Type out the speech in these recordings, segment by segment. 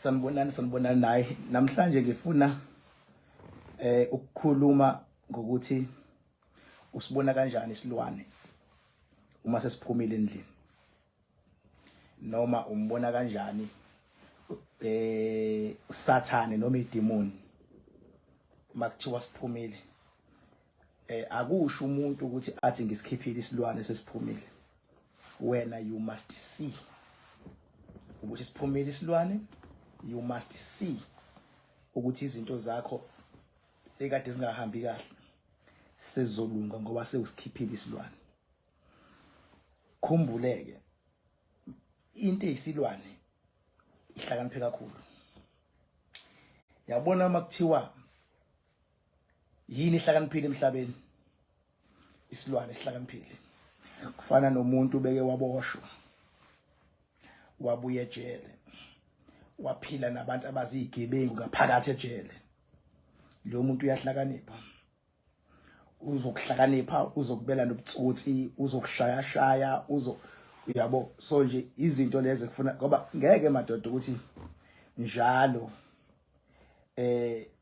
Sanibonani, sanibonani naye. Namhlanje ngifuna ukukhuluma ngokuthi usibona kanjani isilwane uma sesiphumile endlini, noma umbona kanjani usathane noma idemon makuthiwa siphumile. Akusho umuntu ukuthi athi ngisikhiphile isilwane sesiphumile. Wena you must see ukuthi siphumile isilwane, you must see ukuthi izinto zakho ekade zingahambi kahle sezolunga ngoba sewusikhiphile isilwane. Khumbuleke, into eyisilwane ihlakaniphe kakhulu. Yabona uma kuthiwa yini ihlakaniphile emhlabeni, isilwane esihlakaniphile. Kufana nomuntu beke waboshwa, wabuya ejele, waphila nabantu abazigebengu ngaphakathi ejele. Lo muntu uyahlakanipha, uzokuhlakanipha, uzokubela nobutsotsi, uzokushayashaya, uzo uyabo. So nje izinto lezi kufuna, ngoba ngeke madoda ukuthi njalo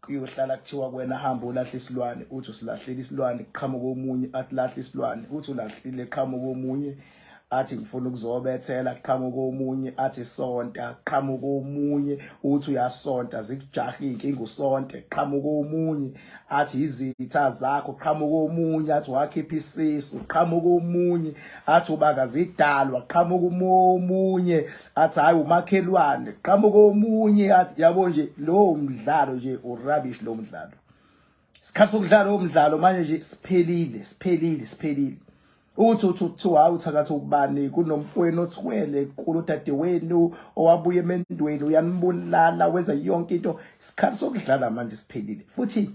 kuyohlala kuthiwa kuwena hamba ulahla isilwane, uthi usilahlile isilwane, kuqhamuka omunye athi lahla isilwane, uthi ulahlile, qhamuka omunye athi ngifuna ukuzobethela, qhamuka omunye athi sonta, qhamuka omunye uthi uyasonta, zikujaha inkinga usonte, qhamuka omunye athi izitha zakho, qhamuka omunye athi wakhipha isisu, qhamuka omunye athi ubakazidalwa, qhamuka omunye athi hayi umakhelwane, qhamuka omunye athi yabo nje lo mdlalo nje urubbish lo mdlalo. Isikhathi sokudlala lo mdlalo manje nje siphelile, siphelile, siphelile. Uthi uthi kuthiwa hawu uthakatha ubani, kunomfowenu othwele kulo dadewenu owabuya emendweni, uyanibulala, wenza yonke into. Isikhathi sokudlala manje siphelile. Futhi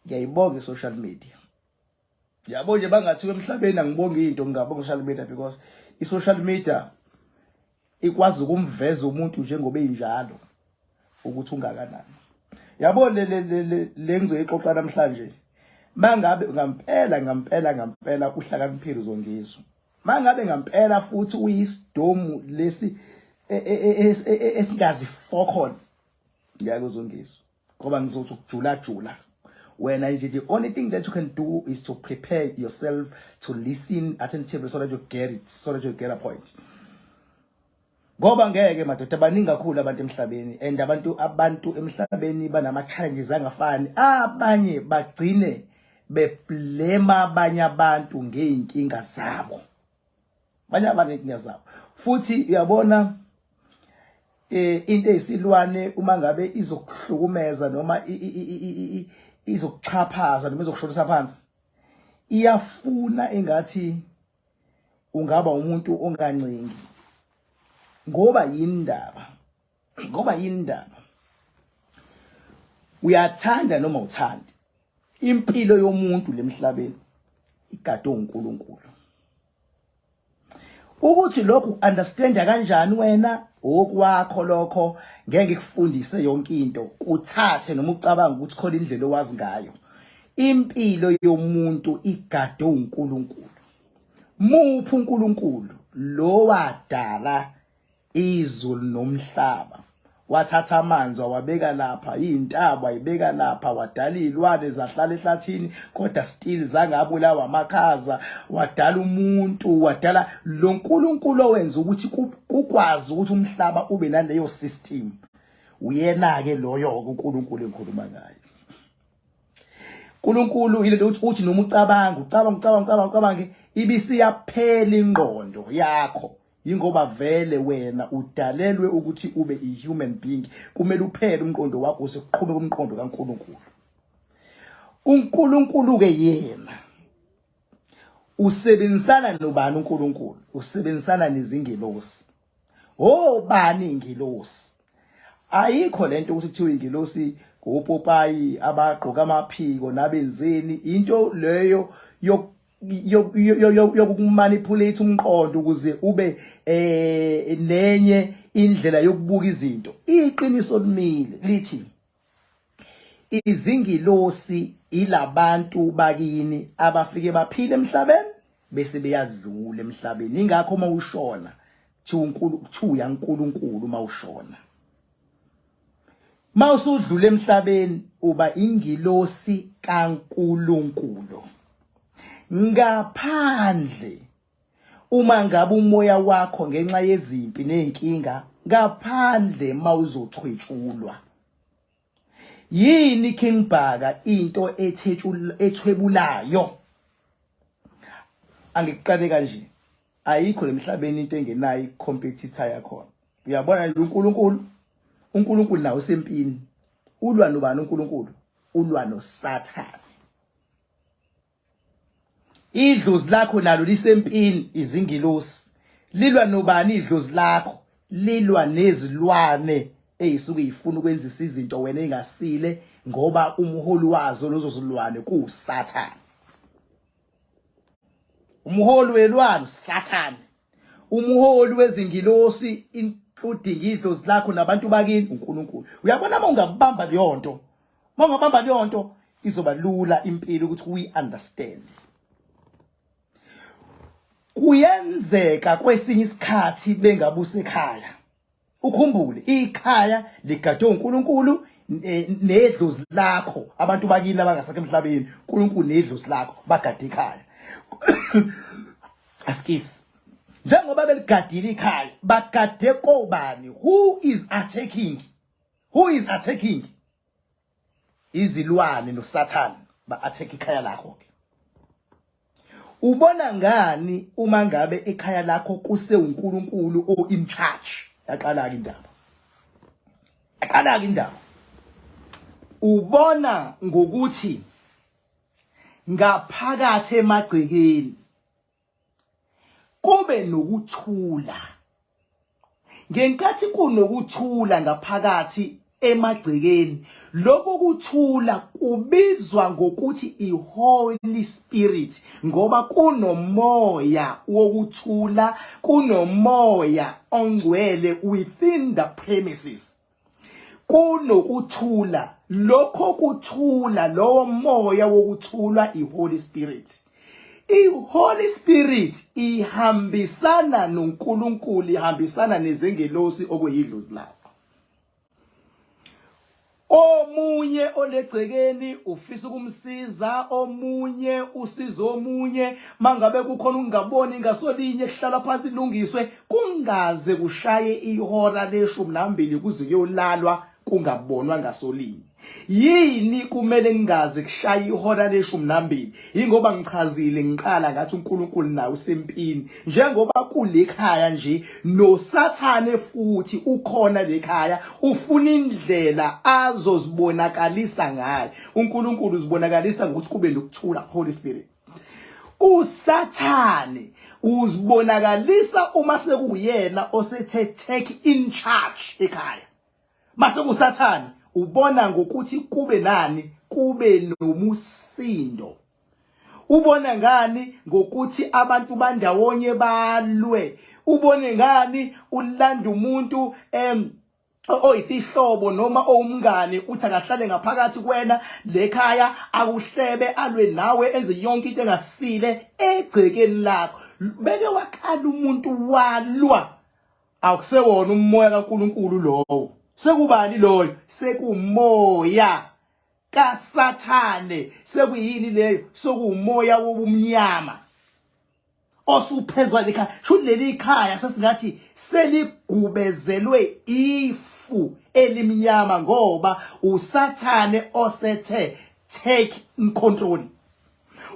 ngiyayibonga i-social media. Yabo nje bangathiwa emhlabeni angibongi into, ngingabonga i-social media, because i-social media ikwazi ukumveza umuntu njengoba enjalo ukuthi ungakanani. Yabo le le le le ngizoyixoxa namhlanje, mangabe ngampela ngampela ngampela uhlakaniphile uzongizwa. Mangabe ngampela futhi uyisidomu lesi esingazi fokhona, ngiyake uzongizwa, ngoba ngizothi ukujula jula. Wena nje the only thing that you can do is to prepare yourself to listen attentively so that you get it, so that you get a point. Ngoba ngeke madoda, baningi kakhulu abantu emhlabeni, and abantu emhlabeni banama challenges angafani. Abanye bagcine beblame abanye abantu ngeinkinga zabo, abanye abantu ngeinkinga zabo. Futhi uyabona into eyisilwane uma ngabe izokuhlukumeza noma izokuxhaphaza noma izokushonisa phansi, iyafuna engathi ungaba umuntu ongancengi. Ngoba yindaba, ngoba yindaba uyathanda noma uthandi, impilo yomuntu lemhlabeni igadwe uNkulunkulu. Ukuthi lokhu understanda kanjani wena okwakho lokho, ngeke ngikufundise yonke into, kuthathe noma ucabanga ukuthi khona indlela owazi ngayo. Impilo yomuntu igadwe uNkulunkulu. Muphi uNkulunkulu? Lo wadala izulu nomhlaba, wathatha amanzi wawabeka lapha, iy'ntaba wayibeka lapha, wadala iy'lwane zahlala ehlathini kodwa still zangabulawa amakhaza, wadala umuntu, wadala lo Nkulunkulu owenza ukuthi kukwazi ukuthi umhlaba ube naleyo system. Uyena-ke loyo-ke uNkulunkulu engikhuluma ngaye. uNkulunkulu yile nto uthi noma ucabanga ucabanga ucabanga ucabanga ucabange, ibisiyaphela ingqondo yakho, yingoba vele wena udalelwe ukuthi ube i-human being, kumele uphele umqondo wakho uze uqhubeke umqondo kaNkulunkulu. uNkulunkulu ke yena usebenzisana nobani? uNkulunkulu usebenzisana nezingelosi. Obani ingelosi? Ayikho lento ukuthi kuthiwa ingelosi ngopopayi abagqoka amaphiko nabenzeni, into leyo yokumanipulate umqondo ukuze ube nenye indlela yokubuka izinto. Iqiniso limile lithi izingilosi ilabantu bakini abafike baphile emhlabeni bese beyadlula emhlabeni. Ingakho uma ushona kuthiwa uNkulunkulu, kuthiwa uyaNkulunkulu uma ushona. Mawusudlula emhlabeni uba ingilosi kaNkuluNkulu. Ngaphandle uma ngabe umoya wakho ngenxa yezimpi nezinkinga ngaphandle mawuzothwetshulwa. Yini King Bhaka into ethwebulayo? Angikuqale kanje. Ayikho lemhlabeni into engenayo icompetitor yakhona. Uyabona nje uNkulunkulu, uNkulunkulu nawo usempini. Ulwa nobani uNkulunkulu? Ulwa noSathane. Idlozi lakho nalo lisempini izingilosi. Lilwa nobani idlozi lakho? Lilwa nezilwane eyisuke ifuna ukwenzisa izinto wena engasile ngoba umholi wazo lezo zilwane kuwuSathane. Umholi welwane uSathane. Umholi wezingilosi including idlozi lakho nabantu bakini uNkulunkulu. Uyabona uma ungabamba leyo nto, uma ungabamba leyo nto izoba lula impilo ukuthi we understand. Kuyenzeka kwesinye isikhathi bengabusa ekhaya. Ukhumbule ikhaya ligadwe uNkulunkulu nedlozi lakho abantu bakini abangasekho emhlabeni uNkulunkulu nedlozi lakho bagade ikhaya. Askis. Njengoba beligadile ikhaya bagade kobani? Who is attacking? Who is attacking? Izilwane noSathane ba-attack ikhaya lakho ke. Ubona ngani uma ngabe ekhaya lakho kuse uNkulunkulu o in charge? Yaqala ke indaba. Yaqala ke indaba. Ubona ngokuthi ngaphakathi emagcekeni kube nokuthula. Ngenkathi kunokuthula ngaphakathi emagcekeni, lokho kuthula kubizwa ngokuthi i-Holy Spirit ngoba kunomoya wokuthula, kunomoya ongcwele within the premises. Kunokuthula, lokho kuthula, lowo moya wokuthula i-Holy Spirit. I-Holy Spirit ihambisana noNkulunkulu, ihambisana nezingelosi okuyidlozi lakho. Omunye olegcekeni ufisa ukumsiza omunye usiza omunye, mangabe kukhona ukungaboni ngasolinye kuhlala phansi kulungiswe, kungaze kushaye ihora leshumi nambili kuze kuyolalwa kungabonwa ngasolinye. Yini kumele ngingaze kushaye ihora leshumi nambili? Yingoba ngichazile ngiqala ngathi uNkulunkulu naye usempini. Njengoba kulekhaya nje noSathane futhi ukhona lekhaya ufuna indlela azozibonakalisa ngayo. uNkulunkulu uzibonakalisa ngokuthi kube nokuthula, Holy Spirit. uSathane uzibonakalisa uma sekuyena osethe take in charge ekhaya. Mase kusathane ubona ngokuthi kube nani, kube nomusindo. Ubona ngani ngokuthi abantu bandawonye balwe. Ubone ngani ulanda umuntu oyisihlobo noma owumngane uthi akahlale ngaphakathi kuwena lekhaya akuhlebe alwe nawe enze yonke into engasile egcekeni lakho. Beke waqala umuntu walwa, akusewona umoya kaNkuluNkulu lowo. Sekubani loyo? Sekumoya kaSathane. Sekuyini leyo? Sekuwumoya wobumnyama osuphezulu kwalekhaya. Shuthi leli khaya sesingathi seligubezelwe ifu elimnyama ngoba uSathane osethe take control.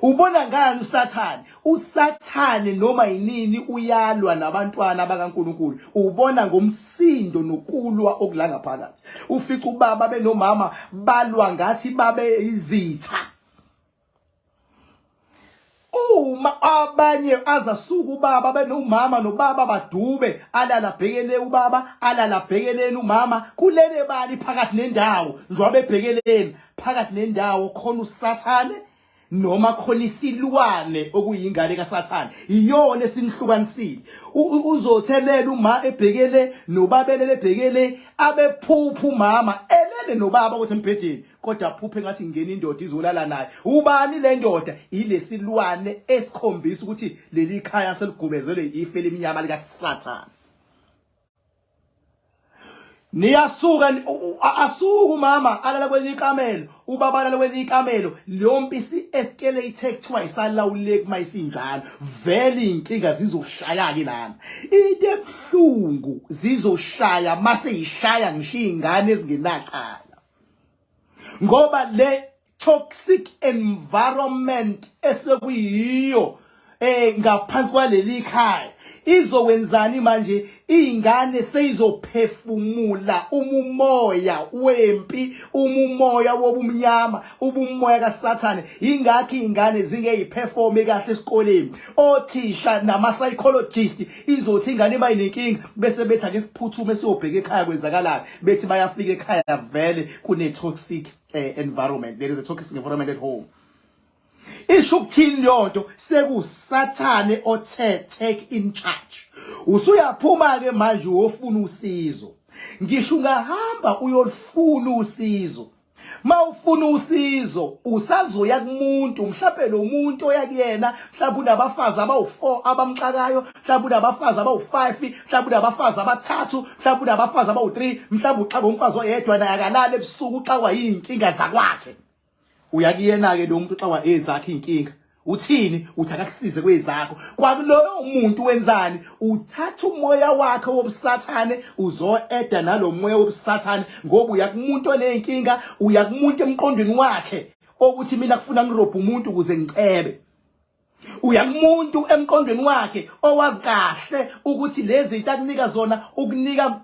Ubona ngani uSathane? USathane noma yinini uyalwa nabantwana bakaNkuluNkulu. Ubona ngomsindo nokulwa okula ngaphakathi. Ufica ubaba benomama balwa ngathi babe izitha. Uma abanye azasuka ubaba benomama nobaba badube, alala abhekele ubaba, alala abhekeleni umama, kulele bani phakathi nendawo, njengoba ebhekeleni phakathi nendawo khona uSathane noma khona isilwane okuyingane kaSathane, iyona esinihlukanisile. Uzothelela uma ebhekele nobabelele ebhekele, abephupha umama elele nobaba kodwa embhedeni, kodwa aphuphe ngathi ngena indoda izolala naye. Ubani le ndoda? Ilesilwane esikhombisa ukuthi leli khaya seligubezelwe ife elimnyama likaSathane. Niyasuka asuka umama alala kwelinye ikamelo, ubaba alala kwelinye ikamelo, leyo mpi isi-escalate kuthiwa isalawuleki uma isinjalo. Vele iy'nkinga zizoshaya-ke lana. Into ebuhlungu zizoshaya mase yishaya ngisho iy'ngane ezingenacala. Ngoba le toxic environment esekuyiyo ngaphansi kwaleli khaya izokwenzani manje izingane seyizophefumula umumoya wempi, umumoya wobumnyama, ubumoya kaSathane. Ingakho izingane zingeyiperforme kahle esikoleni. Othisha nama psychologist izothi ingane mayinenkinga bese bethi ake siphuthume siyobheka ekhaya kwenzakalani, bethi bayafika ekhaya vele kune toxic environment. There is a toxic environment at home. Isho ukuthini leyo nto? Sekusathane othe take in charge. Usuyaphuma ke manje uyofuna usizo. Ngisho ungahamba uyolufuna usizo, mawufuna usizo usazoya kumuntu, mhlawumbe lo muntu oya kuyena mhlawumbe unabafazi abawu4 abamxakayo, mhlawumbe unabafazi abawu5, mhlawumbe unabafazi abathathu, mhlawumbe unabafazi abawu3, mhlawumbe uxaka umfazi oyedwa naye akalala ebusuku, uxakwa yinkinga zakwakhe. Uya kuyena ke lo muntu uxakwa ezakhe inkinga. Uthini? Uthi akakusize kwezakho. Kwakuloyo muntu wenzani? Uthatha umoya wakhe wobusathane uzoeda nalomoya wobusathane, ngoba uya kumuntu onenkinga, uya kumuntu emqondweni wakhe okuthi mina kufuna ngirobhe umuntu ukuze ngicebe. Uya kumuntu emqondweni wakhe owazi kahle ukuthi lezi zinto akunika zona ukunika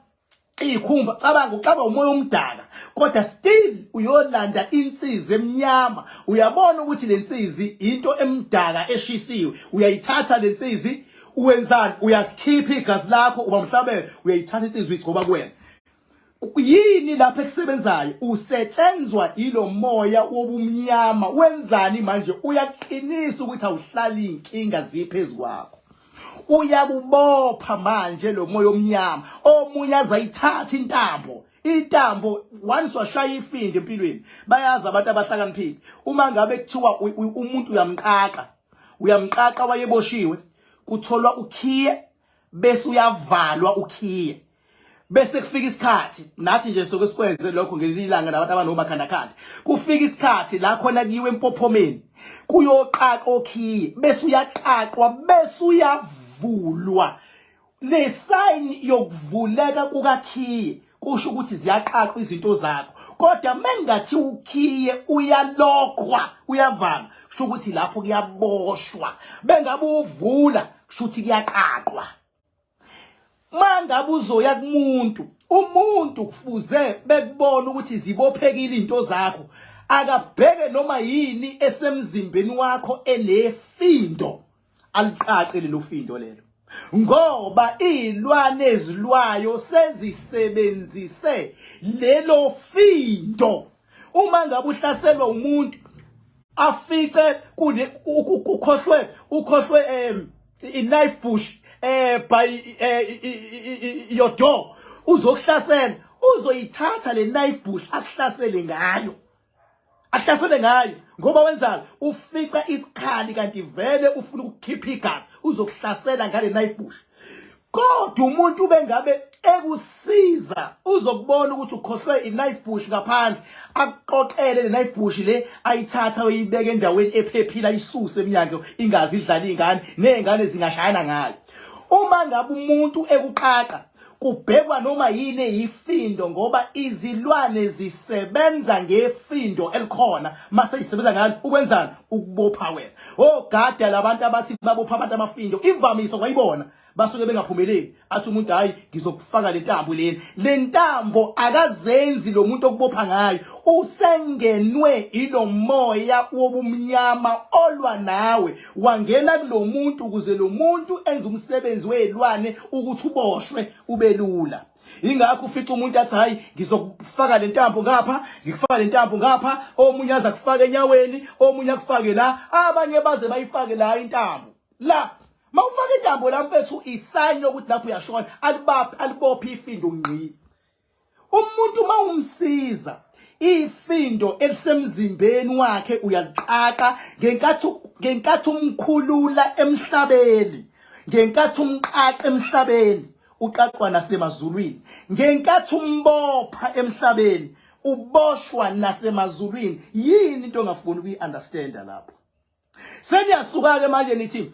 ikhumba. Cabanga uxaba umoya omdaka, kodwa still uyolanda insizi emnyama. Uyabona ukuthi lensizi into emdaka eshisiwe, uyayithatha lensizi uwenzani? Uyakhipha igazi lakho uba mhlabele, uyayithatha insizi uyigcoba kuwena. Yini lapha ekusebenzayo? Usetshenzwa ilomoya wobumnyama. Wenzani manje? Uyaqinisa ukuthi awuhlali inkinga ziphezulu kwakho. Uyakubopha manje lo moya omnyama. Omunye azayithatha intambo, intambo once washaya ifindi empilweni. Bayazi abantu abahlakaniphile, uma ngabe kuthiwa umuntu uyamqaqa, uyamqaqa wayeboshiwe, kutholwa ukhiye bese uyavalwa ukhiye, bese kufika isikhathi nathi nje soke sikwenze lokho ngelinye ilanga nabantu abanomakhandakhanda. Kufika isikhathi la khona kuyiwe empophomeni kuyoqaqa okhiye, bese uyaqaqwa bese uyavulwa. Le sign yokuvuleka kukakhiye kusho ukuthi ziyaqaqwa izinto zakho, kodwa mengathi ukhiye uyalokhwa uyavalwa, kusho ukuthi lapho kuyaboshwa. Bengabe uvula kusho ukuthi kuyaqaqwa. Mangabe uzoya kumuntu, umuntu kufuze bekubona ukuthi zibophekile izinto zakho, akabheke noma yini esemzimbeni wakho enefindo, aliqaqe lelo findo lelo, ngoba izilwane ezilwayo sezisebenzise lelo findo. Uma ngabe uhlaselwa umuntu afice kune ukhohlwe ukhohlwe i-knife bush by your door, uzokuhlasela, uzoyithatha le knife bush akuhlasele ngayo, ahlasele ngayo, ngoba wenzani? Ufica isikhali kanti vele ufuna ukukhipha igazi, uzokuhlasela ngale knife bush. Kodwa umuntu bengabe ekusiza uzokubona ukuthi ukhohlwe i-knife bush ngaphandle, akuqoqele le knife bush le, ayithatha uyibeke endaweni ephephile, ayisuse eminyango ingazi idlala izingane, nezingane zingashayana ngayo. Uma ngabe umuntu ekuqaqa kubhekwa noma yini eyifindo, ngoba izilwane zisebenza ngefindo elikhona, mase isebenza ngalo ukwenzani? Ukubopha wena. Ogada labantu abathi babopha abantu amafindo, imvamisa kwayibona basuke bengaphumeleli. Athi umuntu hayi ngizokufaka le ntambo lena, le ntambo akazenzi lo muntu okubopha ngayo, usengenwe ilomoya wobumnyama olwa nawe, wangena kulomuntu ukuze lo muntu enze umsebenzi wezilwane ukuthi uboshwe ubelula. Ingakho ufica umuntu athi hayi ngizokufaka le ntambo ngapha, ngikufaka le ntambo ngapha, omunye aza kufaka enyaweni, omunye akufake la, abanye baze bayifake la intambo la. Mawufaka intambo la mfethu, isayini yokuthi lapho uyashona, alibaphi alibophi ifindo ngqi. Umuntu mawumsiza ifindo elisemzimbeni wakhe uyaliqaqa ngenkathi umkhulula emhlabeni, ngenkathi umqaqa emhlabeni. Uqaqwa nasemazulwini. Ngenkathi umbopha emhlabeni uboshwa nasemazulwini. Yini into ongafuni ukuyi-understanda lapho? Seniyasuka-ke manje nithi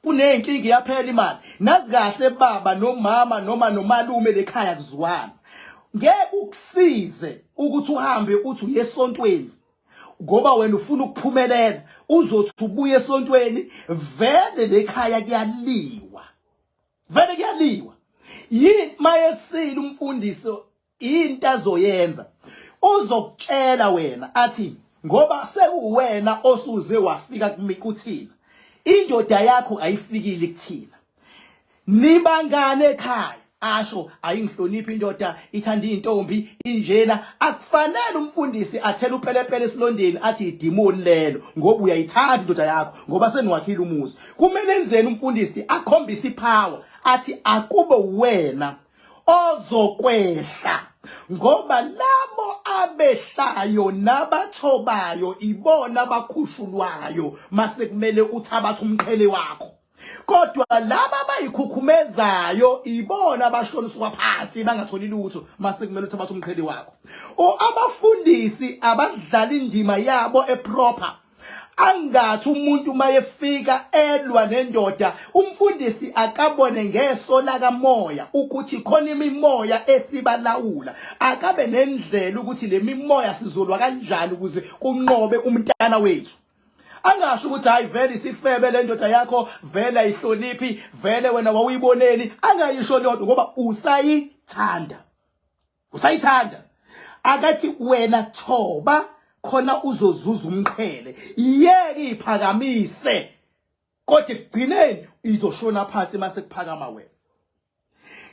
kuney'nkinga iyaphela imali. Nazi kahle baba nomama noma nomalume lekhaya kuzwana. Ngeke ukusize ukuthi uhambe uthi uye esontweni ngoba wena ufuna ukuphumelela uzothi ubuye esontweni vele lekhaya kuyaliwa. Vele kuyaliwa. Yini mayesile umfundisi into azoyenza uzokutshela wena athi ngoba sekuwena osuze wafika kuthina indoda yakho ayifikile kuthina nibangane ekhaya asho ayingihloniphi indoda ithanda intombi injena akufanele umfundisi athele upelepele esilondeni athi idimoni lelo ngoba uyayithanda indoda yakho ngoba seniwakhile umuzi kumele enzeni umfundisi akhombise ipower athi akube wena ozokwehla ngoba labo abehlayo nabathobayo ibona abakhushulwayo mase kumele uthabathe umqhele wakho kodwa laba abayikhukhumezayo ibona abashoniswa phansi bangatholi lutho mase kumele uthabathe umqhele wakho o abafundisi abadlala indima yabo eproper angathi umuntu mayefika elwa nendoda umfundisi akabone ngeso lakamoya ukuthi khona imimoya esibalawula akabe nendlela ukuthi le mimoya sizolwa kanjani ukuze kunqobe umntana wethu angasho ukuthi hayi vele isifebe le ndoda yakho vele ayihloniphi vele wena wawuyiboneni angayisho lodwa ngoba usayithanda usayithanda akathi wena thoba khona uzozuza umqhele yeke iphakamise kodwa ekugcineni izoshona phansi mase kuphakama wena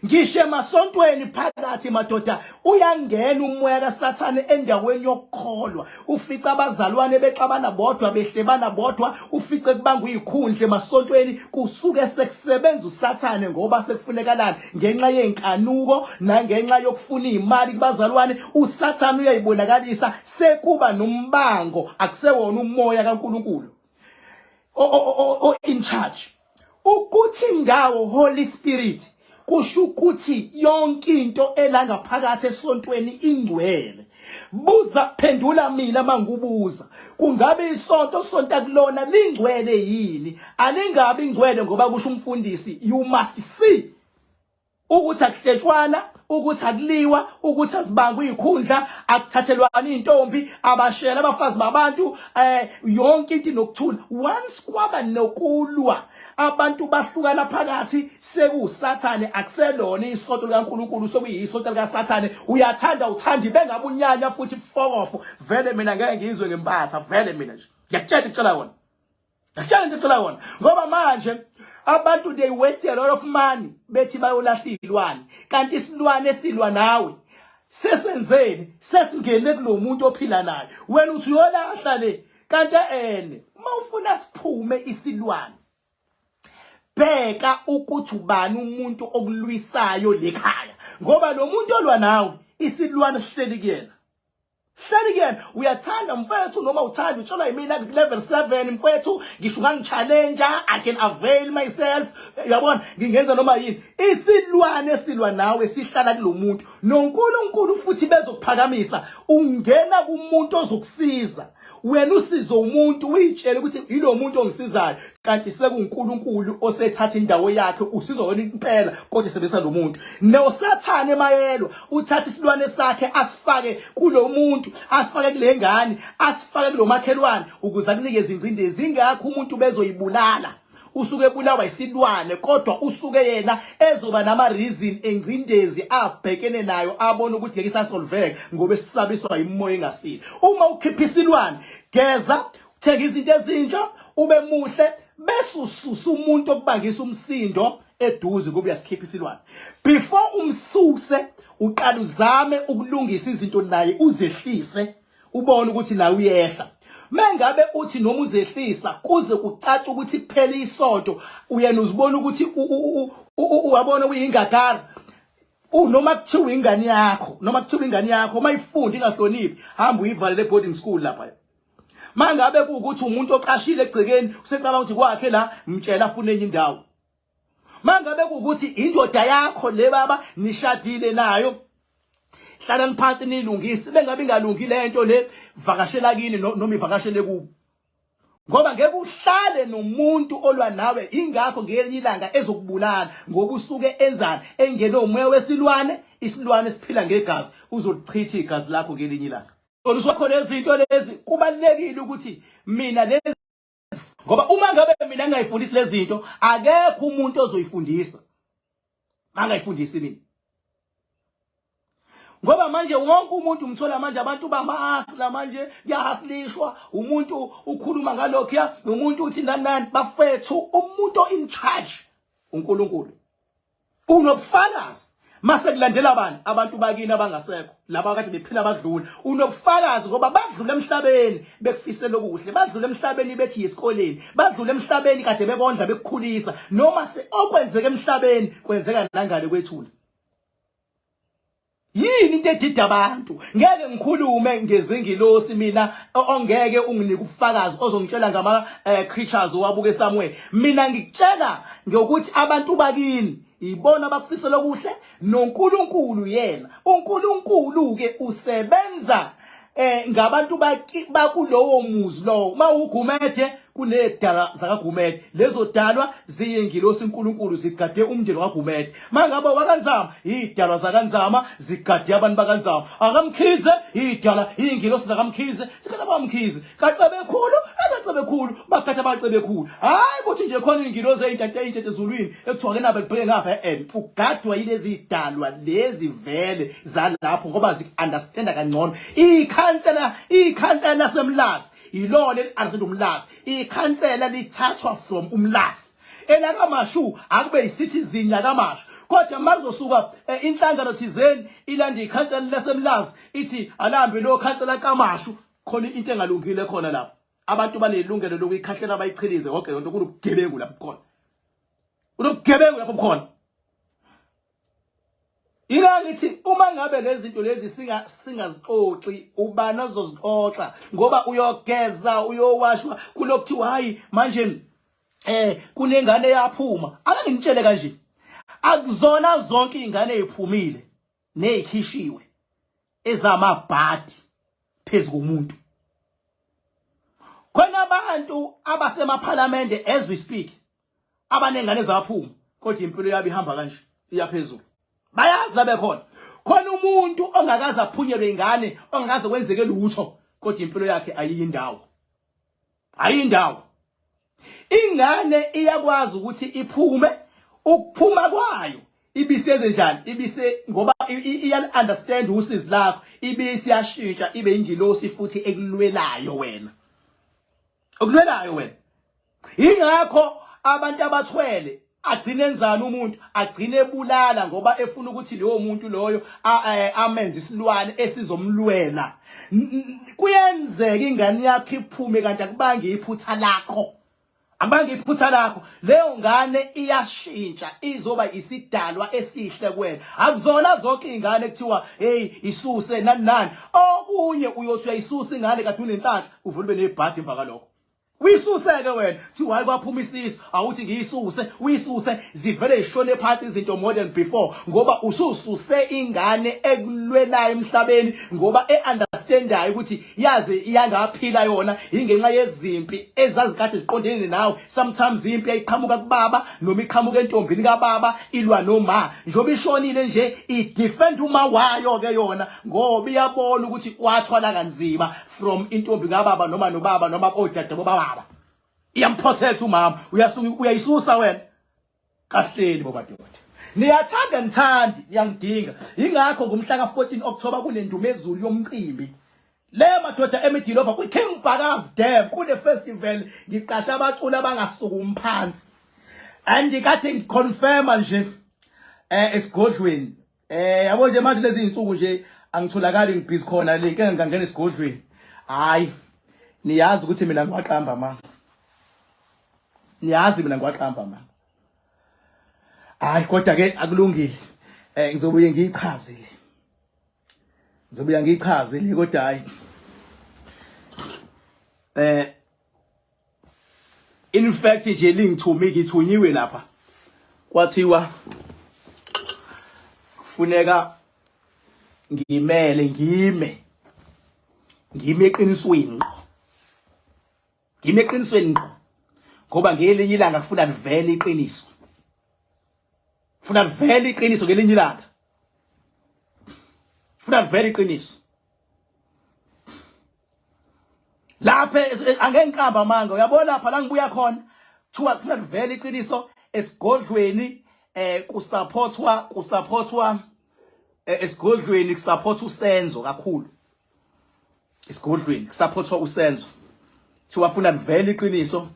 ngisho emasontweni phakathi madoda uyangena umoya kaSathane endaweni yokukholwa ufica abazalwane bexabana bodwa behlebana bodwa ufice kubanga izikhundla emasontweni kusuke sekusebenza uSathane ngoba sekufunekalani ngenxa yenkanuko nangenxa yokufuna imali kubazalwane uSathane uyayibonakalisa sekuba nombango akusewona umoya kaNkuluNkulu o in charge ukuthi ngawo Holy Spirit kusho ukuthi yonke into elangaphakathi esontweni ingcwele buza phendula mina mangubuza kungabe isonto sonta kulona lingcwele yini alingabi ingcwele ngoba kusho umfundisi you must see ukuthi akuhletshwana ukuthi akuliwa ukuthi azibangwe izikhundla akuthathelwana izintombi abashela abafazi babantu eh yonke into inokuthula once kwaba nokulwa abantu bahlukana phakathi sekuwusathane akuselona isonto likaNkuluNkulu sekuyisonto likaSathane uyathanda uthanda bengabunyanya futhi fokofo vele mina ngeke ngizwe ngempatha vele mina nje ngiyakutshela ngicela wona ngiyakutshela into ngicela wona ngoba manje abantu they waste a lot of money bethi bayolahla izilwane kanti isilwane esilwa nawe sesenzeni sesingene kulomuntu ophila naye wena uthi uyolahla le kanti ene uma ufuna siphume isilwane bheka ukuthi ubani umuntu okulwisayo lekhaya ngoba lo muntu olwa nawe isilwane sihleli kuyena hleli kuyena uyathanda mfethu noma uthanda utshelwa yimina level 7 mfethu ngisho ungangi-challenge i can avail myself uyabona ngingenza noma yini isilwane esilwa nawe sihlala kulomuntu noNkulunkulu futhi bezokuphakamisa ungena kumuntu ozokusiza wena usizo umuntu uyitshele ukuthi yilo muntu ongisizayo kanti sekuNkulunkulu osethatha indawo yakhe usizwa wena impela kodwa esebenzisa lo muntu noSathane mayelwa uthatha isilwane sakhe asifake kulo muntu asifake kule ngane asifake kulomakhelwane ukuze akunikeze ingcindezi ingakho umuntu bezoyibulala usuke ebulawa isilwane kodwa usuke yena ezoba nama reason engcindezi abhekene nayo abona ukuthi ngeke isasolveke ngoba esisabiswa imoya engasile uma ukhipha isilwane geza uthenga izinto ezintsha ube muhle bese ususa umuntu okubangisa umsindo eduze ngoba uyasikhipha isilwane before umsuse uqala uzame ukulungisa izinto naye uzehlise ubone ukuthi nawe uyehla mengabe uthi noma uzehlisa kuze kucace ukuthi kuphela isonto uyena uzibona ukuthi uyabona uyingagara noma kuthiwa ingane yakho noma kuthiwa ingane yakho mayifunda ingahloniphi hamba uyivalele boarding school lapha mangabe kuwukuthi umuntu oqashile egcekeni usecabanga ukuthi kwakhe la mtshela afune enye indawo. Mangabe kuwukuthi indoda yakho le baba nishadile nayo, hlalani phansi nilungise. Bengabe ingalungi lento le, vakashela kini noma ivakashele kubo, ngoba ngeke uhlale nomuntu olwa nawe. Ingakho ngelinye ilanga ezokubulala, ngoba usuke enzani? Engene umoya wesilwane, isilwane esiphila ngegazi. Uzolichitha igazi lakho ngelinye ilanga. Olusakho lezi zinto lezi kubalekile ukuthi mina lezi, ngoba uma ngabe mina ngingayifundisi lezi zinto, akekho umuntu ozoyifundisa mangayifundisi mina, ngoba manje wonke umuntu umthola manje abantu bamahasla manje, kuyahaslishwa. Umuntu ukhuluma ngalokho ya umuntu uthi nani nani. Bafethu, umuntu in charge uNkulunkulu, unobufakazi. Mase kulandela abantu, abantu bakini abangasekho, laba kade bephila badlula, unobufakazi, ngoba badlula emhlabeni bekufisela okuhle, badlula emhlabeni bethi yesikoleni, badlula emhlabeni kade bekondla, bekukhulisa. Noma okwenzeka emhlabeni kwenzeka nangale kwethuna. Yini into edida abantu? Ngeke ngikhulume ngezingilosi mina ongeke unginike ubufakazi ozongitshela ngama creatures owabuke somewhere. Mina ngikutshela ngokuthi abantu bakini ibona bakufisela okuhle noNkulunkulu yena. uNkulunkulu ke usebenza ngabantu bakulowo muzi lowo. Mawugumede, kunedala zakaGumede, lezo dalwa ziyingilosi uNkulunkulu, zigade umndeni waGumede. Mangabe wakaNzama, idalwa zakaNzama zigade abantu bakaNzama. AkaMkhize, idala ingilosi zakaMkhize zigade abaMkhize. KaCebekhulu, akaCebekhulu bagade abaCebekhulu. Hayi ukuthi nje khona ingilosi eyintante eyintante ezulwini ekuthiwa ke nabe libheke ngapha, ugadwa yilezi dalwa lezi vele zalapho, ngoba zi-understanda kangcono. Ikhansela laseMlazi yilona eli-understand uMlazi. Ikhansela lithathwa from uMlazi. ElakaMashu akube yi-citizen yakaMashu, kodwa makuzosuka inhlangano thizeni ilanda ikhansela laseMlazi, ithi alambe lo khansela kaMashu, khona into engalungile khona lapho. Abantu banelungelo lokuyikhahlela, bayichilize yonke lento. Kunobugebengu lapho khona, kunobugebengu lapho khona. Ila ngithi uma ngabe lezi zinto lezi singazixoxi, ubani ozozixoxa? Ngoba uyogeza, uyowashwa, kulokuthiwa hayi manje kunengane yaphuma. Ake nginitshele kanje, akuzona zonke izingane eziphumile nezikhishiwe ezamabhadi phezulu komuntu. Khona abantu abasemaphalamende as we speak abanengane zaphuma, kodwa impilo yabo ihamba kanje, iyaphezulu, bayazi la bekhona. Khona umuntu ongakaze aphunyelwe ingane, ongakaze kwenzeke lutho, kodwa impilo yakhe ayiyindawo, ayindawo. Ingane iyakwazi ukuthi iphume, ukuphuma kwayo ibiseze njani? Ibise ngoba iya understand usizi lakho, ibisiyashintsha ibe ingilosi futhi ekulwelayo wena, okulwelayo wena. Ingakho abantu abathwele agcine enzani? Umuntu agcine ebulala ngoba efuna ukuthi leyo muntu loyo amenze isilwane esizomlwela. Kuyenzeka ingane yakho iphume kanti akubange iphutha lakho, akubange iphutha lakho. Leyo ngane iyashintsha, izoba isidalwa esihle kuwena. Akuzona zonke izingane kuthiwa hey, isuse nani nani. Okunye uyothi uyayisusa ingane kade unenhlanhla, uvule ube nebhadi emva kalokho. Uyisuseke wena, kuthiwa hayi, kwaphuma isisu, awuthi ngiyisuse. Uyisuse, zivele zishone phansi izinto more than before, ngoba usususe ingane ekulwelayo emhlabeni, ngoba e-understandayo ukuthi yaze iyangaphila yona ingenxa yezimpi ezazikade ziqondene nawe. Sometimes impi yayiqhamuka kubaba noma iqhamuka entombini kababa ilwa noma. Njengoba ishonile nje, i-defend uma wayo ke yona, ngoba iyabona ukuthi wathwala kanzima from intombi kababa noma nobaba noma odade bobaba. Iyamprotect umama. Uyasuka uyayisusa wena. Kahleni bomadoda, niyathanda nithandi, niyangidinga. Ingakho ngomhla ka-14 October kunendumezulu yomcimbi le madoda emidilova kwi-King Bhaka's Dam, kune festival. Ngiqasha abaculi abangasukumi phansi and kade ngiconfirma nje esigodlweni. Yabo nje manje lezi insuku nje angitholakali, ngibhizi khona le, ngeke ngangena esigodlweni. Hayi, niyazi ukuthi mina ngiwaqamba amanga, niyazi mina ngiwaqamba amanga. Hayi, kodwa ke akulungile, ngizobuye ngiyichaze le, ngizobuya ngiyichaze le, kodwa hayi, in fact nje lingithumi, ngithunyiwe lapha. Kwathiwa kufuneka ngimele ngime ngime eqinisweni ngqo ngime eqinisweni ngqo ngoba ngelinye ilanga kufuna livele iqiniso funa livele iqiniso ngelinye ilanga funa livele iqiniso lapha angeke ngiqamba amanga uyabona lapha la ngibuya khona kuthiwa kufuna livele iqiniso esigodlweni eh kusupportwa kusupportwa eh, esigodlweni kusupport uSenzo kakhulu esigodlweni kusupportwa uSenzo kuthiwa funa livele iqiniso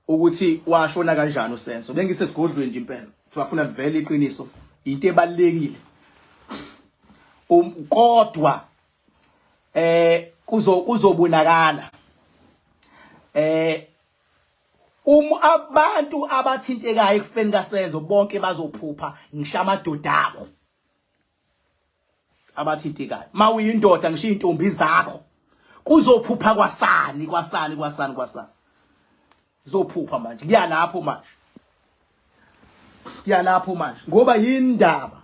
ukuthi washona kanjani uSenzo bengisesigodlweni nje impela kuthiwa funa livele iqiniso into ebalekile um, kodwa eh kuzo kuzobonakala eh um abantu abathintekayo ekufeni kaSenzo bonke bazophupha ngisho amadoda abo abathintekayo mawuyindoda ngisho intombi zakho kuzophupha kwasani kwasani kwasani kwasani zophupha manje kuya lapho manje kuya lapho manje ngoba yindaba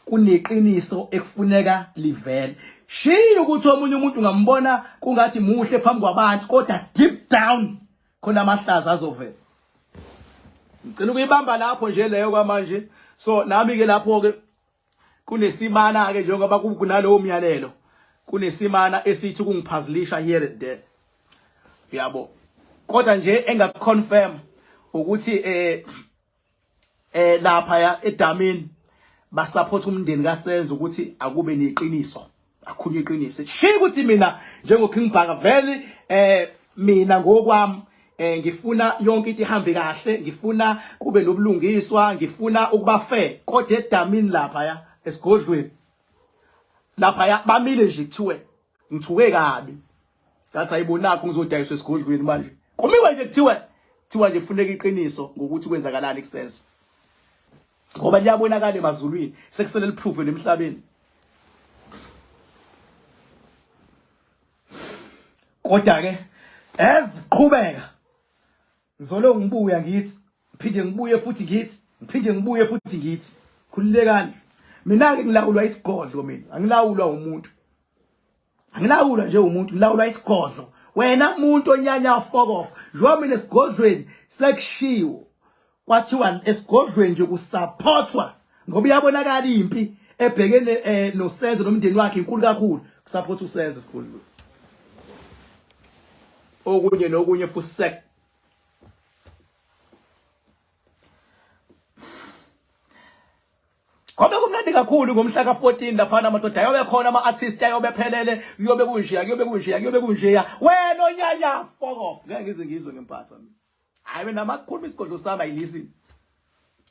kuneqiniso ekufuneka livele shiya ukuthi omunye umuntu ungambona kungathi muhle phambi kwabantu kodwa deep down khona amahlaza azovela ngicela ukuyibamba lapho nje leyo kwamanje so nami ke lapho ke kunesimana ke njengoba kunalowo myalelo kunesimana esithi kungiphazilisha here and there uyabo kodwa nje engakuconfirm ukuthi eh eh lapha ya edamini basupport umndeni kaSenzo ukuthi akube neqiniso akhulunywe iqiniso shiya ukuthi mina njengo King Bhaka vele eh mina ngokwami eh ngifuna yonke into ihambe kahle ngifuna kube nobulungiswa ngifuna ukuba fair kodwa edamini lapha ya esigodlweni lapha ya bamile nje kuthiwe ngithuke kabi ngathi ayibonakho ngizodayiswa esigodlweni manje kumiwe nje kuthiwe kuthiwa nje funeka iqiniso ngokuthi kwenzakalani kusenzo ngoba liyabonakala emazulwini sekusele liprove emhlabeni kodwa ke eziqhubeka ngizolo ngibuya ngithi ngiphinde ngibuye futhi ngithi ngiphinde ngibuye futhi ngithi khululekani mina ke ngilawulwa isigodlo mina angilawulwa umuntu angilawulwa nje umuntu ngilawulwa isigodlo wena muntu onyanya fuck off njengoba mina esigodlweni sekushiwo kwathiwa esigodlweni nje kusupportwa ngoba iyabonakala impi ebhekene eh, noSenzo nomndeni wakhe inkulu kakhulu kusupport uSenzo sikhulu okunye nokunye futhi sek Kwabe kumnandi kakhulu ngomhla ka-14 laphana amadoda ayobe khona ama-artist ayobe phelele kuyobe kunjeya kuyobe kunjeya kuyobe kunjeya wena onyanya fuck off ngeke ngize ngizwe ngempatha mina hayi mina makukhuluma isigodlo sami ayilisten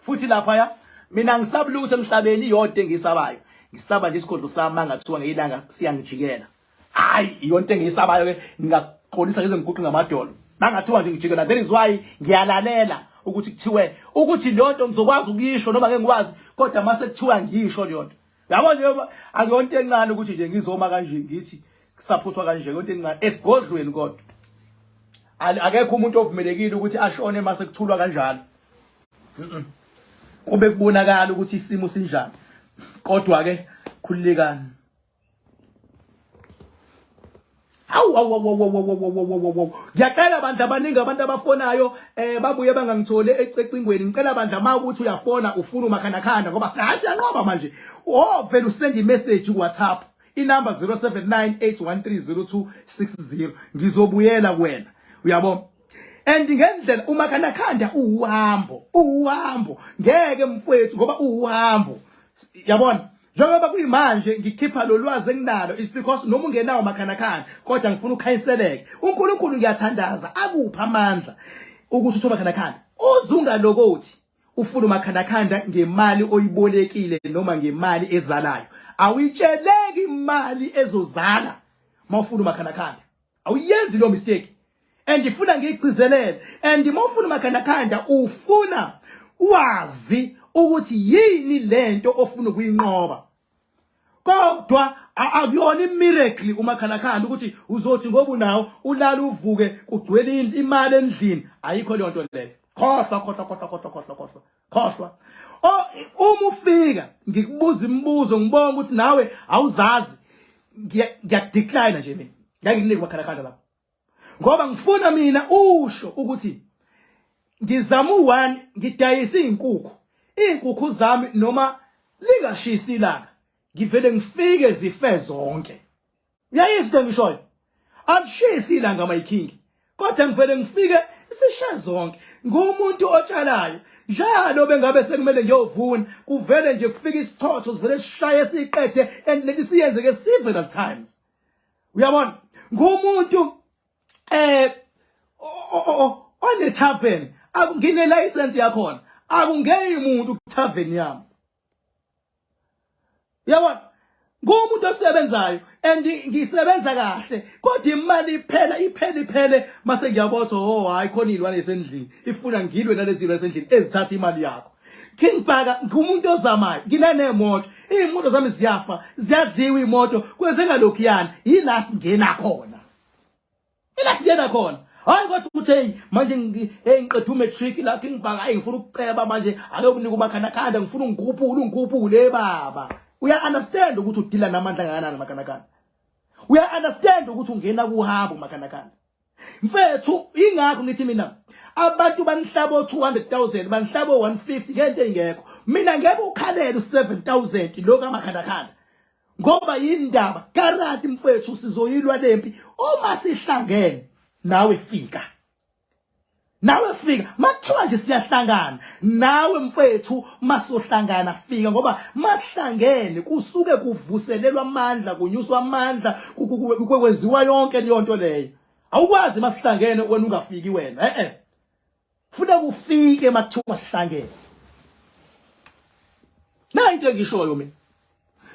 futhi lapha ya mina ngisabi lutho emhlabeni iyodwa engiyisabayo ngisaba nje isigodlo sami mangathiwa ngeyilanga siyangijikela hayi iyonto engiyisabayo ke ngingaxolisa ngize ngiguqe ngamadolo mangathiwa nje ngijikela that is why ngiyalalela ukuthi kuthiwe ukuthi leyo nto ngizokwazi ukuyisho noma ngeke ngikwazi kodwa mase kuthiwa ngiyisho leyo nto yabo nje akuyonto encane ukuthi nje ngizoma kanje ngithi kusaphothwa kanje yonto encane esigodlweni kodwa akekho umuntu ovumelekile ukuthi ashone mase kuthulwa kanjalo kube kubonakala ukuthi isimo sinjani kodwa ke khululekani Hawu hawu hawu hawu hawu hawu hawu Ngiyacela bandla abaningi abantu abafonayo eh babuye bangangitholi ecingweni ngicela bandla ma ukuthi uyafona ufuna umakhanakhanda ngoba siyanqoba manje oh vele usend imessage ku WhatsApp inumber 0798130260 ngizobuyela kuwena uyabo and ngendlela umakhanakhanda uhambo uhambo ngeke mfowethu ngoba uhambo yabona njengoba kuyimanje ngikhipha lo lwazi enginalo is because noma ungenawo makhanakhana kodwa ngifuna ukhanyiseleke uNkulunkulu ngiyathandaza akupha amandla ukuthi uthole makhanakhana uzungalokothi ufuna umakhanakhanda ngemali oyibolekile noma ngemali ezalayo awuyitsheleki imali ezozala mawufuna umakhanakhanda awuyenzi lo mistake and ifuna ngiyigcizelele and uma ufuna umakhandakhanda ufuna wazi ukuthi yini lento ofuna ukuyinqoba kodwa akuyona imiracle umakhanakhanda ukuthi uzothi ngoba unawo ulala uvuke kugcwele imali endlini ayikho leyo nto leyo Khohlwa, khohlwa, khohlwa, khohlwa, khohlwa, khohlwa, khohlwa. Oh, uma ufika ngikubuza imibuzo ngibonga ukuthi nawe awuzazi, ngiyakudecline nje mina. Ngeke nginike umakhandakhanda lapho. Ngoba ngifuna mina usho ukuthi ngizama u1 ngidayisa izinkukhu. Izinkukhu zami noma lingashisi ilanga, ngivele ngifike zife zonke. Uyayizwa into engishoyo? Alishisi ilanga my king. Kodwa ngivele ngifike sishe zonke. Ngumuntu otshalayo. Njalo bengabe sekumele ngiyovuna, kuvele nje kufike isichotho sivele sishaye siqede and leli siyenze ke several times. Uyabona? Ngumuntu one tavern, akungine license yakhona. Akungeni umuntu ku tavern yami. Uyabona? Ngumuntu osebenzayo and ngisebenza kahle kodwa imali iphela iphele iphele mase ngiyabotha, oh hayi, khona izilwane esendlini ifuna ngilwe nalezi zilwane esendlini ezithatha imali yakho. King Bhaka, ngumuntu ozamayo, nginanemoto, iy'moto zami ziyafa, ziyadliwa iy'moto, kwenzeka lokhuyana, yila singena khona, ila singena khona. Hayi kodwa ukuthi hey manje, hey, ngiqeda umatric la, King Bhaka, hayi ngifuna ukuceba manje, ake unike umakhandakhanda, ngifuna ungikhuphule, ungikhuphule baba. Uya understand ukuthi udila namandla kangakanani makhandakhanda? Uya understand ukuthi ungena kuhambo makhandakhanda? Mfethu, ingakho ngithi mina abantu banihlaba o-200,000, banihlaba o-150 ngento engekho. Mina ngeke ukhalele u-7000 lo kamakhandakhanda ngoba yindaba karati mfethu, sizoyilwa lempi uma sihlangene. Nawe fika, nawe fika, makuthiwa nje siyahlangana nawe mfethu, masohlangana fika, ngoba masihlangene kusuke kuvuselelwa amandla, kunyuswa amandla, kwenziwa yonke leyo nto leyo. Awukwazi masihlangene wena ungafiki wena, eh eh, funa kufike makuthiwa sihlangene. Nayi into engishoyo mina.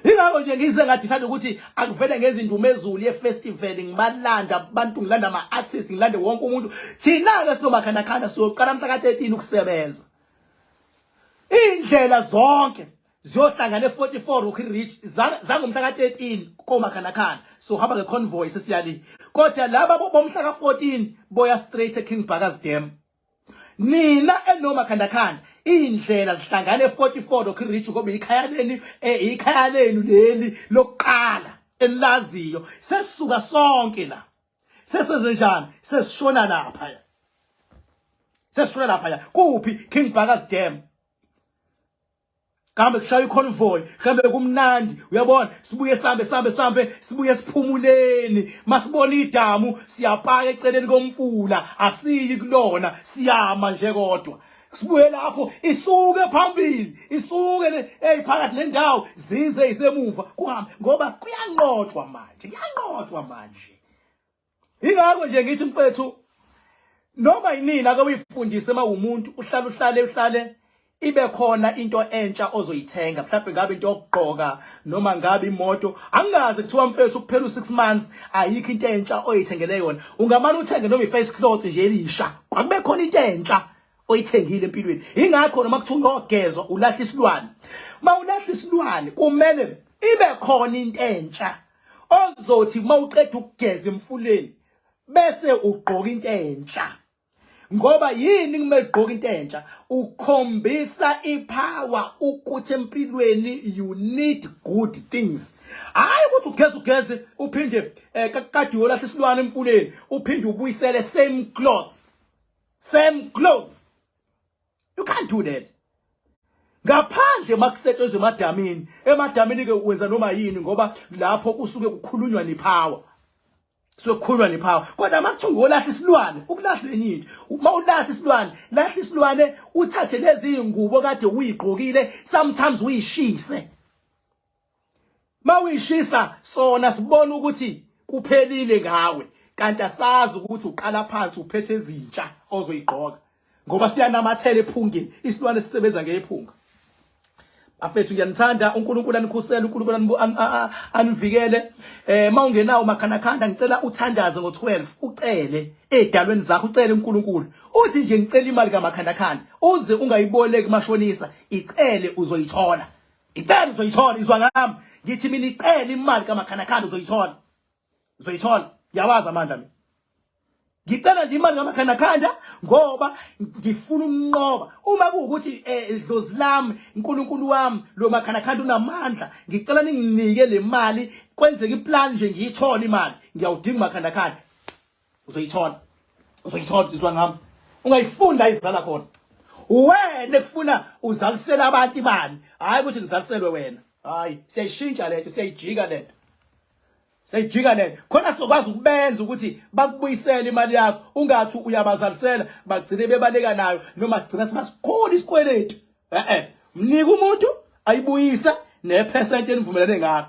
Ingakho nje ngize ngadecide ukuthi akuvele ngezindumezulu ye-festival, ngibalanda abantu, ngilanda ama-artist, ngilande wonke umuntu. Thina-ke sinomakhandakhanda siyoqala mhla ka-13 ukusebenza. Iy'ndlela zonke ziyohlangana e-44 Rocky Ridge zangomhla ka-13 komakhandakhanda. Sohamba nge-convoy sesiyali. Kodwa laba bomhla ka-14 boya straight e-King Bhaka's Dam. Nina enomakhandakhanda iy'ndlela zihlangane e-44 Rocky Ridge ngoba ikhaya lenu, ikhaya lenu leli lokuqala enilaziyo. Sesisuka sonke la. Sesenze njani? Sesishona lapha. Sesishona lapha. Kuphi? King Bhaka's Dam. Kambe kushaya iconvoy, mhlambe kumnandi, uyabona, sibuye sambe sambe sambe, sibuye siphumuleni. Masibona idamu siyapaka eceleni komfula, asiyi kulona, siyama nje kodwa. Sibuye lapho isuke phambili, isuke le hey phakathi nendawo, zize isemuva kuhambe ngoba kuyanqotshwa manje, kuyanqotshwa manje. Ingakho nje ngithi mfethu, noma yinini ake uyifundise mawumuntu, uhlale uhlale uhlale ibe khona into entsha ozoyithenga, mhlawumbe ngabe into yokugqoka noma ngabe imoto. Angazi kuthiwa mfethu kuphela u6 months ayikho into entsha oyithengele yona. Ungamane uthenge noma iface cloth nje elisha, akube khona into entsha oyithengile empilweni. Ingakho noma kuthiwa uyogezwa ulahla isilwane, mawulahla isilwane kumele ibe khona into entsha ozothi mawuqeda ukugeza emfuleni bese ugqoka into entsha. Ngoba yini kumele ugqoke into entsha? Ukhombisa ipower ukuthi empilweni you need good things. Hayi ukuthi ugeze ugeze uphinde kade uyolahla isilwane emfuleni uphinde ubuyisele same clothes, same clothes. You can't do that. Ngaphandle makusetshenzwe emadamini, emadamini ke wenza noma yini ngoba lapho kusuke kukhulunywa nepower. Kusuke kukhulunywa nepower. Kodwa makuthiwa ngolahla isilwane, ukulahla enye into. Uma ulahla isilwane, lahla isilwane uthathe lezi zingubo kade uyigqokile, sometimes uyishise. Mawuyishisa sona sibona ukuthi kuphelile ngawe, kanti asazi ukuthi uqala phansi uphethe ezintsha ozoyigqoka ngoba siyanamathela ephungeni. Isilwane sisebenza ngephunga. Bafethu, ngiyanithanda, uNkulunkulu anikhusele, uNkulunkulu anivikele. Mawungenawo makhandakhanda, ngicela uthandaze ngo12, ucele edalweni zakho, ucele uNkulunkulu. Uthi nje ngicela imali kamakhandakhanda, uze ungayiboleki mashonisa, icele uzoyithola. Icele uzoyithola, izwa ngami. Ngithi mina icele imali kamakhandakhanda uzoyithola. Uzoyithola. Ngiyawazi amandla mina. Ngicela nje imali ngamakhandakhanda ngoba ngifuna ukunqoba. Uma kuwukuthi dlozi lami, uNkulunkulu wami, lo makhandakhanda unamandla, ngicela ninginike le mali kwenzeke iplan nje ngiyithole imali. Ngiyawudinga umakhandakhanda. Uzoyithola. Uzoyithola izwa ngami. Ungayifunda izala khona. Wena ekufuna uzalisela abantu imali, hayi ukuthi kuzaliselwe wena. Hayi, siyayishintsha lento, siyayijika lento. Seyijika le khona sizokwazi ukubenza ukuthi bakubuyisele imali yakho ungathi uyabazalisela bagcine bebaleka nayo noma sigcina sibasikhulu isikweletu. Eh mnika umuntu ayibuyise nephesenti enivumelene ngalo.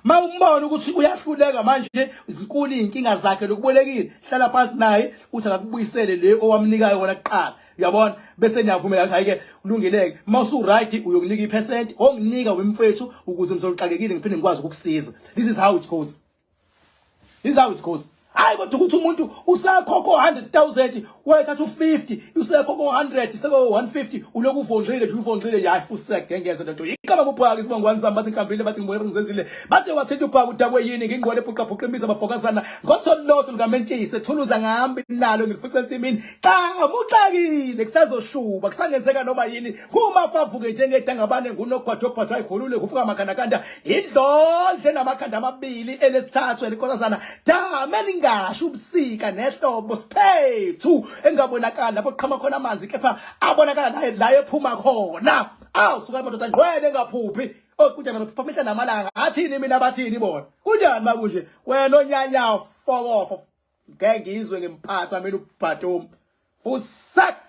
Ma umbona ukuthi uyahluleka manje zinkulu izinkinga zakhe lokubolekile hlala phansi naye uthi akakubuyisele le owamnikayo wona kuqala. Uyabona bese niyavumela ukuthi hayi ke kulungileke uma usu right uyokunika iphesenti onginika wemfethu ukuze ngizoxakekile ngiphinde ngikwazi ukukusiza. This is how it goes. This is how it goes. Hayi kodwa ukuthi umuntu usakhokho 100,000 wayethatha u50 usekhokho 100 seko 150 uloku uvondlile nje uvondlile nje hayi fusek ngeke lento ikaba ubhaka isibongo wani sami bathi ngihlambile bathi ngibone ngizenzile bathi wathinta ubhaka udakwe yini ngingqwele bhuqa bhuqa imiza abafokazana ngotholodo lukamentshisi ethuluza ngihambi nalo ngilifica ensimini Cha muxakile kusazoshuba kusangenzeka noma yini kumafa avuke njengedangabane ngunogwajogwajo ayikhulule kufuka amakhandakanda idlodle namakhanda amabili elesithathu elinkosazana dame elingasho ubusika nehlobo siphethu engabonakali lapho qhama khona amanzi kepha abonakala naye la ephuma khona awu suka madoda ngqwele engaphuphi okunjani baphupha mihla namalanga athini mina bathini bona kunjani makunje wena onyanya fokofo ngeke ngizwe ngimphatha mina ubhatomu fusak.